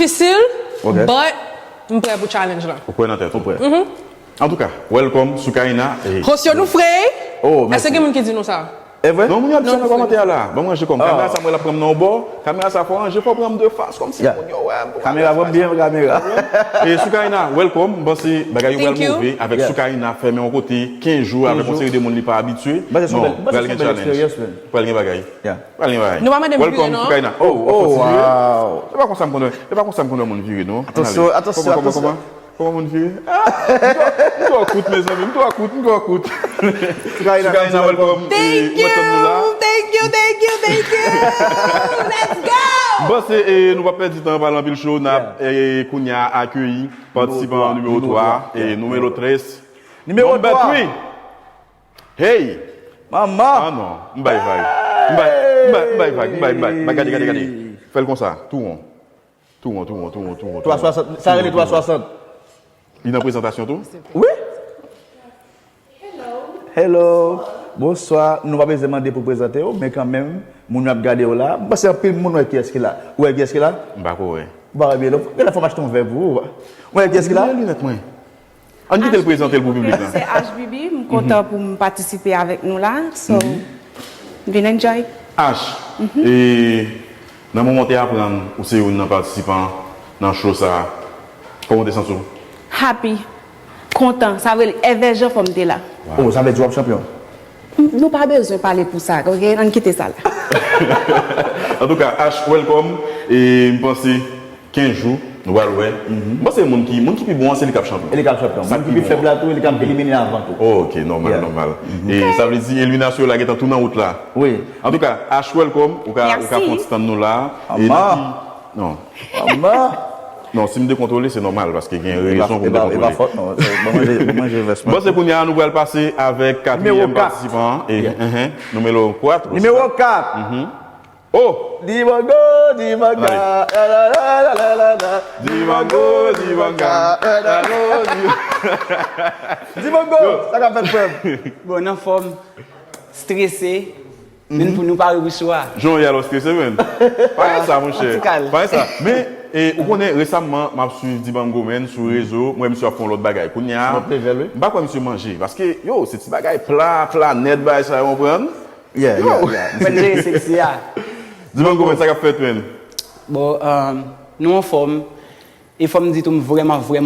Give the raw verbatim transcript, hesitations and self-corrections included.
Difisil, but m prè pou challenge la. Ou kwè nan tèt ou? Ou prè? Antouka, welcome, Soukaina. Host yo, nou fre. Oh, mèsi. Èske gen moun ki di nou sa? E vre? Non, moun yo ap di sa nan kòmantè a la. Ban m ranje kò m. Kamera sa m wè l ap pran m nan yon bò. Kamera sa fò ranje, fò pran m de fas, kòmsi moun yo wè m. Kamera pran byen, kamera. E Soukaina, welcome. M panse bagay yo pral move avèk Soukaina fèmen yon kote kenz jou avèk yon seri de moun li pa abitye. Non, pral gen challenge. Pral gen bagay. Pral gen bagay. Nou pa mande m vire non. Welcome Soukaina. Oh, oh, wow. E pa konsa m konn, e pa konsa m konn wè moun vire non. Atansyon, atansyon, atansyon. Kòman moun vire? Ah, m twò kout mezanmi, m twò kout, m twò kout. Soukaina, welcome. Thank you, thank you, thank you, thank you. Let's go. M panse nou p ap pèdi tan an pale anpil cho, n ap kounye a akeyi patisipan nimewo twa e nimewo tres. Nimewo twa. Hey! Manman! Ah non, m bay vag. M bay, m bay, m bay vag, m bay, m bay. Gade, gade, gade. Fè l konsa, tou won. Tou won, tou won, tou won, tou won. Twa swasant, sa rele twa swasant. Li nan prezantasyon tou? Wi. Hello. Bonswa. Nou pa bezwen mande pou prezante w, men kanmenm, moun yo ap gade w la. M panse anpil moun wè kiyès ki la. Ou wè kiyès ki la? M pa ko wè. Ou pa wè byen non. Gade fò m achte yon vè pou ou. Ou wè kiyès ki la? Gade linèt mwen. Ann kite l prezante l pou piblik la. Se Ash Bibi, m kontan pou m patisipe avèk nou la. So, vin enjoy. Ash, e nan moman w te aprann ou se youn nan patisipan nan show sa a, kòman w te santi w? Happy, kontan, sa vle l èvè jan fò m te la. Oh, sa vle di w ap chanpyon? Nou pa bezwen pale pou sa, oke? Ann kite sa la. Antouka, Ash, welcome. E m panse kenz jou, nou pral wè. M panse moun ki, moun ki pi bon an, se li k ap chanpyon. E li k ap chanpyon. Moun ki pi fèb la tou, e li k ap elimine avan tou. Oh, ok, nòmal, nòmal. E sa vle di eliminasyon yo la gentan tou nan wout la. Wi. Antouka, Ash, welcome. Ou ka, ou ka pran ti tann nou la. E nan ki, non. Non, si m dekontwole, se nòmal, paske gen rezon pou m dekontwole. M panse kounye a, nou pral pase avèk katriyèm patisipan an. E, nimewo kwat. Nimewo kat. Oh! Dibango, Dibanga, la la la la la la la. Dibango, Dibanga, la la la. Dibango, sa k ap fèt frè m? Bon, anfòm, strese, men pou nou pare pou show a. Jan w ye a, w strese, menn. Pa gen sa, monchè. Pa gen sa. Men, e, ou konnen, resamman, m ap swiv Dibango, menn, sou rezo. M wè misye ap fè yon lòt bagay. Kounye a, m pa kwè misye manje. Paske, yo, se ti bagay pla, pla nèt, bagay sa yo, w konprann? Yeah, yeah, yeah. Mwen jere seksi a. Di mwen kòman sa k ap fèt, menn? Bon, um, nou anfòm. E fò m di tou, m vrèman, vrèman